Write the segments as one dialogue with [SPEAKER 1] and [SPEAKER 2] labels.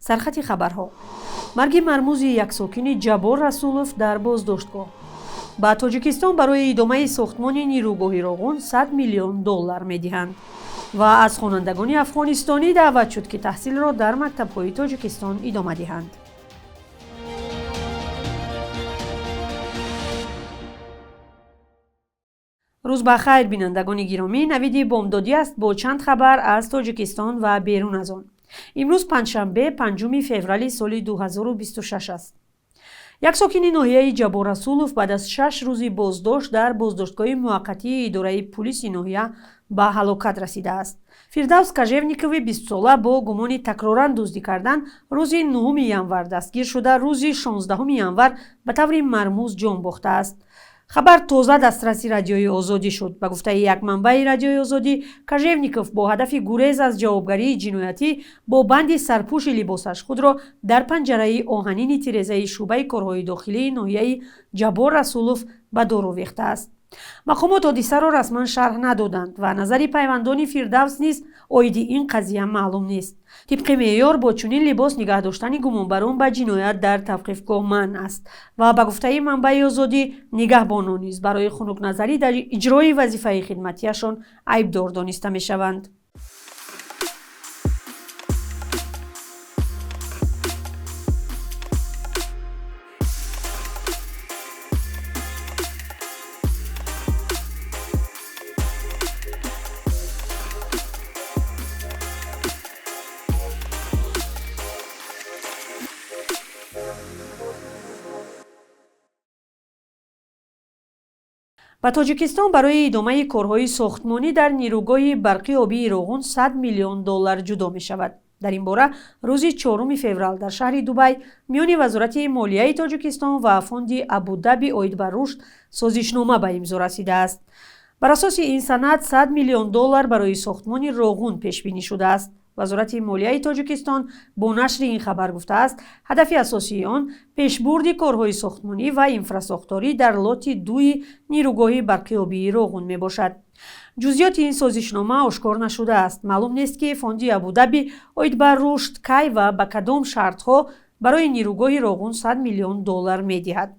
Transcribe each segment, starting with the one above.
[SPEAKER 1] Сархати хабарҳо: марги мармузи як сокини Ҷаббор Расулов дар боздоштгоҳ. Ба Тоҷикистон барои идомаи сохтмони нерӯгоҳи Роғун 100 миллион доллар медиҳанд ва аз хонандагони афғонистонӣ даъват шуд, ки таҳсилро дар мактабҳои Тоҷикистон идома диҳанд. Рӯз ба хайр, бинандагони гиромӣ. Навиди бомдодӣ аст бо чанд хабар аз Тоҷикистон ва берун аз он. Имрӯз панҷшанбе, 5 феврали соли 2026 аст. Як сокини ноҳияи Ҷаббор Расулов баъд аз 6 рӯзи боздошт дар боздоштгоҳи муваққатии идораи пулиси ноҳия ба ҳалокат расидааст. Фирдавс Кажевникови 20-сола бо гумони такроран дуздӣ кардан рӯзи 9 январ дастгир шуда, рӯзи 16 январ ба таври мармуз ҷон бохтааст. Хабар тоза дастраси Радиои Озодӣ шуд. Ба гуфтаи як манбаи Радиои Озодӣ, Кажевников бо ҳадафи гурез аз ҷавобгарии ҷиноятӣ бо банди сарпӯши либосаш худро дар панҷараи оҳанини тирезаи шӯъбаи корҳои дохилии ноҳияи Ҷаббор Расулов ба дор овехтааст. Мақомот ҳодисаро расман шарҳ надоданд ва назари пайвандони Фирдавс низ оиди ин қазия маълум нест. Тибқи меъёр, бо чунин либос нигаҳ доштани гумонбарон ба ҷиноят дар тавқифгоҳ манъ аст ва ба гуфтаи манбаи Озодӣ, нигаҳбонон низ барои хунукназарӣ дар иҷрои вазифаи хидматиашон айбдор дониста мешаванд. Ба Тоҷикистон барои идомаи корҳои сохтмонӣ дар нерӯгоҳи барқи обии Роғун 100 миллион доллар ҷудо мешавад. Дар ин бора рӯзи 4 феврал дар шаҳри Дубай миёни Вазорати молияи Тоҷикистон ва фонди Абудаби оид ба рушд созишнома ба имзо расидааст. Бар асоси ин санад 100 миллион доллар барои сохтмони Роғун пешбинӣ шудааст. Вазорати молияи Тоҷикистон бо нашри ин хабар гуфтааст, ҳадафи асосии он пешбурди корҳои сохтмонӣ ва инфрасохторӣ дар лоти 2 нерӯгоҳи барқи обии Роғун мебошад. Ҷузъиёти ин созишнома ошкор нашудааст. Маълум нест, ки фонди Абудаби оид ба рушд кай ва ба кадом шартҳо барои нерӯгоҳи Роғун 100 миллион доллар медиҳад.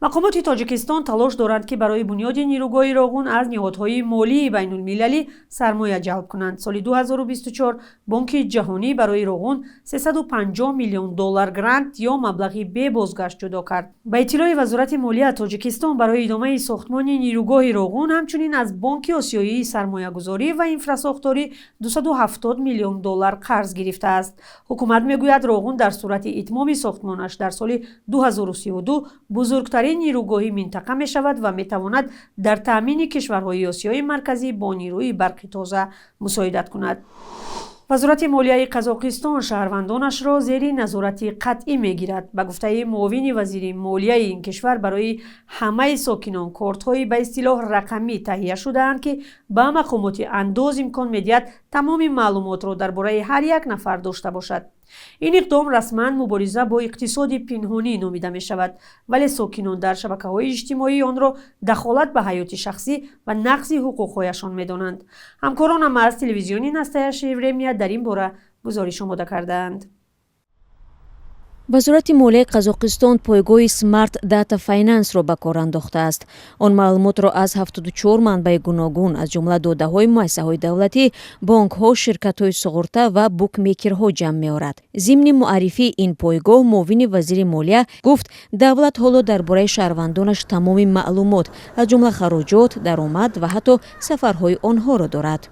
[SPEAKER 1] Мақомоти Тоҷикистон талош доранд, ки барои бунёди нерӯгоҳи Роғун аз ниҳодҳои молии байнулмилалӣ сармоя ҷалб кунанд. Соли 2024 Бонки ҷаҳонӣ барои Роғун 350 миллион доллар грант ё маблағи бебозгашт ҷудо кард. Ба иттилои Вазорати молия, Тоҷикистон барои идомаи сохтмони нерӯгоҳи Роғун ҳамчунин аз Бонки Осиёии сармоягузорӣ ва инфрасохторӣ 270 миллион доллар қарз гирифтааст. Ҳукумат мегӯяд, Роғун дар сурати итмоми сохтмонаш дар соли 2032 бузургтарин нерӯгоҳи минтақа мешавад ва метавонад дар таъмини кишварҳои Осиёи Марказӣ бо нерӯи барқи тоза мусоидат кунад. Вазорати молияи Қазоқистон шаҳрвандонашро зери назорати қатъӣ мегирад. Ба гуфтаи муовини вазири молияи ин кишвар, барои ҳамаи сокинон кортҳои ба истилоҳ рақамӣ таҳия шудаанд, ки ба мақомоти андоз имкон медиҳад тамоми маълумотро дар бораи ҳар як нафар дошта бошад. Ин иқдом расман мубориза бо иқтисоди пинҳонӣ номида мешавад, вале сокинон дар шабакаҳои иҷтимоӣ онро дахолат ба ҳаёти шахсӣ ва нақзи ҳуқуқҳояшон медонанд. Ҳамкоронам аз телевизиони Настоящее время дар ин бора гузориш омода кардаанд.
[SPEAKER 2] Вазорати молияи Қазоқистон пойгоҳи Smart Data Finance-ро ба кор андохтааст. Он маълумотро аз 74 манбаи гуногун, аз ҷумла додаҳои муассисаҳои давлатӣ, бонкҳо, ширкатҳои суғурта ва букмекерҳо ҷамъ меорад. Зимни муаррифии ин пойгоҳ муовини вазири молия гуфт, давлат ҳоло дар бораи шаҳрвандонаш тамоми маълумот, аз ҷумла хароҷот, даромад ва ҳатто сафарҳои онҳоро дорад.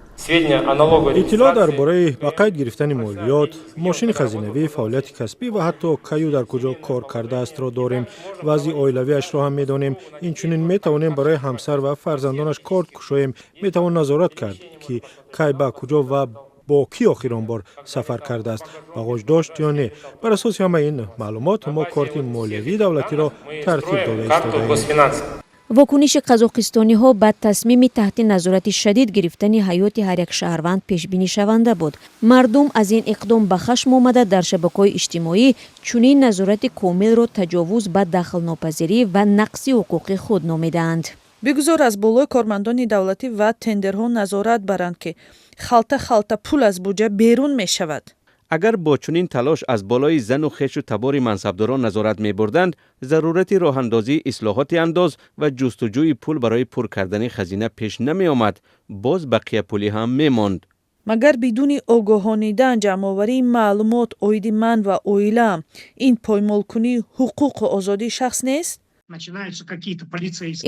[SPEAKER 3] Иттилоъ дар бораи ба қайд гирифтани молиёт, мошини хазинавӣ, фаъолияти касбӣ ва ҳатто каю дар куҷо кор кардаастро дорем. Вазъи оилавиашро ҳам медонем. Инчунин метавонем барои ҳамсар ва фарзандонаш корт кушоем. Метавон назорат кард, ки кай, ба куҷо ва бо кӣ охирон бор сафар кардааст, бағоҷ дошт ё не. Бар асоси ҳамаи ин маълумот мо корти молиявии давлатиро тартиб дода истодаем.
[SPEAKER 2] Вокуниши қазоқистониҳо ба тасмими таҳти назорати шадид гирифтани ҳаёти ҳар як шаҳрванд пешбинишаванда буд. Мардум аз ин иқдом ба хашм омада, дар шабакаҳои иҷтимоӣ чунин назорати комилро таҷовуз ба дахлнопазирӣ ва нақси ҳуқуқи худ номидаанд.
[SPEAKER 4] Бигузор аз болои кормандони давлатӣ ва тендерҳо назорат баранд, ки халта халта пул аз буҷа берун мешавад.
[SPEAKER 5] Агар бо чунин талош аз болои зану хешу табори мансабдорон назорат мебурданд, зарурати роҳандозии ислоҳоти андоз ва ҷустуҷӯи пул барои пур кардани хазина пеш намеомад, боз бақия пулӣ ҳам мемонд.
[SPEAKER 4] Магар бидуни огоҳонидан ҷамъоварии маълумот оиди ман ва оилаам ин поймолкунии ҳуқуқу озодии шахс нест?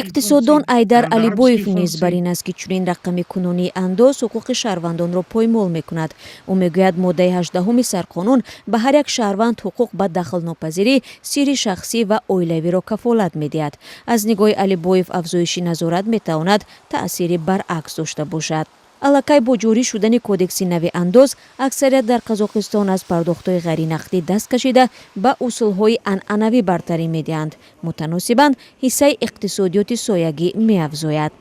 [SPEAKER 2] Иқтисоддон Айдар Алибоев низ бар ин аст, ки чунин рақамикунонии андоз ҳуқуқи шаҳрвандонро поймол мекунад. Ӯ мегӯяд, моддаи 18-уми сарқонун ба ҳар як шаҳрванд ҳуқуқ ба дахлнопазирӣ, сирри шахсӣ ва оилавиро кафолат медиҳад. Аз нигоҳи Алибоев, афзоиши назорат метавонад таъсири баръакс дошта бошад. Аллакай бо ҷорӣ шудани кодекси нави андоз аксарият дар Қазоқистон аз пардохтҳои ғайринақдӣ даст кашида, ба усулҳои анъанавӣ бартарӣ медиҳанд. Мутаносибан ҳиссаи иқтисодиёти соягӣ меафзояд.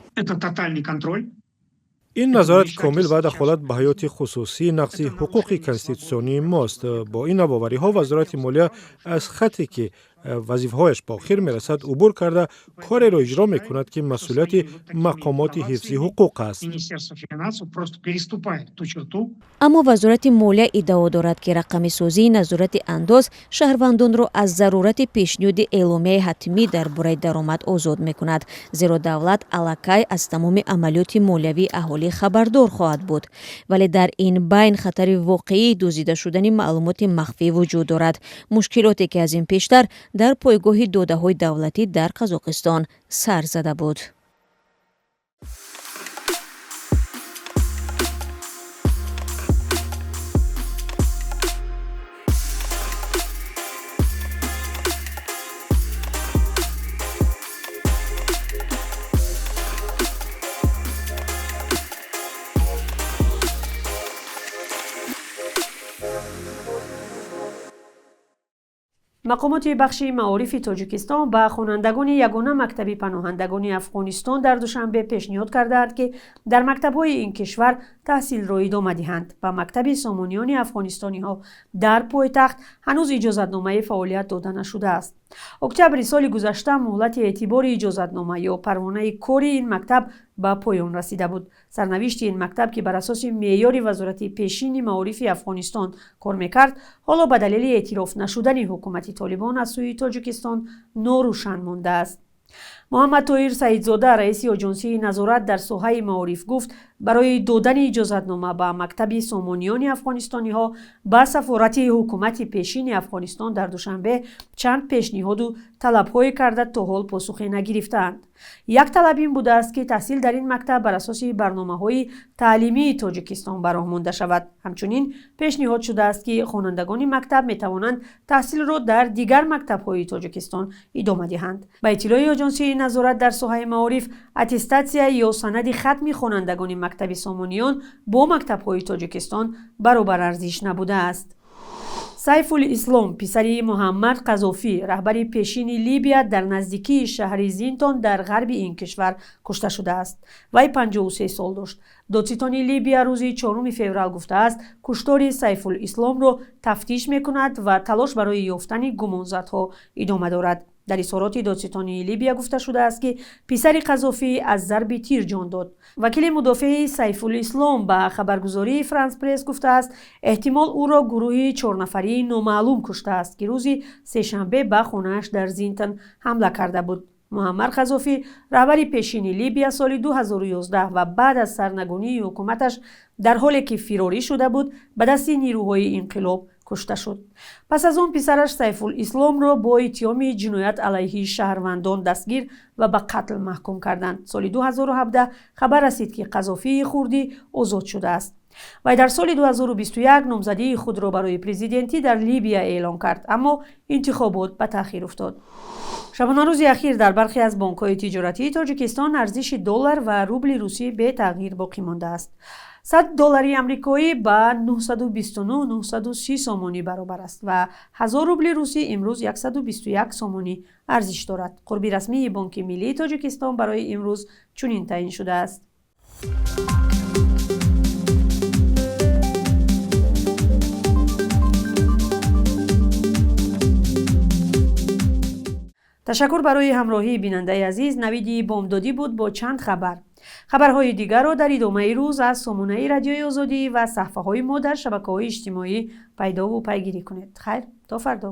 [SPEAKER 3] Ин назорати комил ва дахолат ба ҳаёти хусусӣ нақзи ҳуқуқи конститутсионии мост. Бо ин навовариҳо Вазорати молия аз хате, ки вазифаҳояш ба охир мерасад, убур карда, кореро иҷро мекунад, ки масъулияти мақомоти ҳифзи ҳуқуқ аст.
[SPEAKER 2] Аммо Вазорати молия иддао дорад, ки рақамисозии назорати андоз шаҳрвандонро аз зарурати пешниҳоди эъломияи ҳатмӣ дар бораи даромад озод мекунад, зеро давлат аллакай аз тамоми амалиёти молиявии аҳолӣ хабардор хоҳад буд. Вале дар ин байн хатари воқеии дуздида шудани маълумоти махфӣ вуҷуд дорад, мушкилоте ки аз ин пештар дар пойгоҳи додаҳои давлатӣ дар Қазоқистон сар зада буд.
[SPEAKER 1] Мақомоти бахши маорифи Тоҷикистон ба хонандагони ягона мактаби паноҳандагони Афғонистон дар Душанбе пешниҳод кардаанд, ки дар мактабҳои ин кишвар таҳсилро идома диҳанд. Ба мактаби Сомониёни афғонистониҳо дар пойтахт ҳанӯз иҷозатномаи фаъолият дода нашудааст. Октябри соли гузашта муҳлати эътибори иҷозатнома ё парвонаи кори ин мактаб ба поён расида буд. Сарнавишти ин мактаб, ки бар асоси меъёри вазорати пешини маорифи Афғонистон кор мекард, ҳоло ба далели эътироф нашудани ҳукумати Толибон аз сӯи Тоҷикистон норӯшан мондааст. Муҳаммад Тоҳир Саидзода, раиси Оҷонсии назорат дар соҳаи маориф, гуфт, барои додани иҷозатнома ба мактаби Сомониёни афғонистониҳо ба сафорати ҳукумати пешини Афғонистон дар Душанбе чанд пешниҳоду талабҳое карда, то ҳол посухе нагирифтаанд. Як талаб ин будааст, ки таҳсил дар ин мактаб бар асоси барномаҳои таълимии Тоҷикистон ба роҳ монда шавад. Ҳамчунин пешниҳод шудааст, ки хонандагони мактаб метавонанд таҳсилро дар дигар мактабҳои Тоҷикистон идома диҳанд. Ба иттилои Оҷонсии назорат дар соҳаи маориф, аттестатсия ё санади хатми хонандагони мактаби Сомониён бо мактабҳои Тоҷикистон баробарарзиш набудааст. Сайфул Ислом, писари Муҳаммад Қазофӣ, раҳбари пешини Либия, дар наздикии шаҳри Зинтон дар ғарби ин кишвар кушта шудааст. Вай 53 сол дошт. Додситони Либия рӯзи 4 феврал гуфтааст, куштори Сайфул Исломро тафтиш мекунад ва талош барои ёфтани гумонзадҳо идома дорад. Дар изҳороти додситонии Либия гуфта шудааст, ки писари Қазофӣ аз зарби тир ҷон дод. Вакили мудофеи Сайфулислом ба хабаргузории Франс Пресс гуфтааст, эҳтимол ӯро гурӯҳи чорнафарии номаълум куштааст, ки рӯзи сешанбе ба хонааш дар Зинтон ҳамла карда буд. Муаммар Қазофӣ, раҳбари пешини Либия, соли 2011 ва баъд аз сарнагунии ҳукуматаш, дар ҳоле ки фирорӣ шуда буд, ба дасти нирӯҳои инқилоб кушта шуд. Пас аз он писараш Сайфул Исломро бо иттиҳоми ҷиноят алайҳи шаҳрвандон дастгир ва ба қатл маҳкум карданд. Соли 2017 хабар расид, ки Қазофии хурдӣ озод шудааст. Вай дар соли 2021 номзадии худро барои президентӣ дар Либия эълон кард, аммо интихобот ба таъхир уфтод. Шабонарӯзи ахир дар бархе аз бонкҳои тиҷоратии Тоҷикистон арзиши доллар ва рубли русӣ бетағйир боқӣ мондааст. 100 доллари амрикоӣ ба 929 930 сомонӣ баробар аст ва 1000 рубли русӣ имрӯз 121 сомонӣ арзиш дорад. Қурби расмии Бонки Миллии Тоҷикистон барои имрӯз чунин таъин шудааст. Ташаккур барои ҳамроҳии, бинандаи азиз. Навиди бомдодӣ буд бо чанд хабар. Хабарҳои дигарро дар идомаи рӯз аз сомонаи Радиои Озодӣ ва саҳфаҳои мо дар шабакаҳои иҷтимоӣ пайдову пайгирӣ кунед. Хайр, то фардо.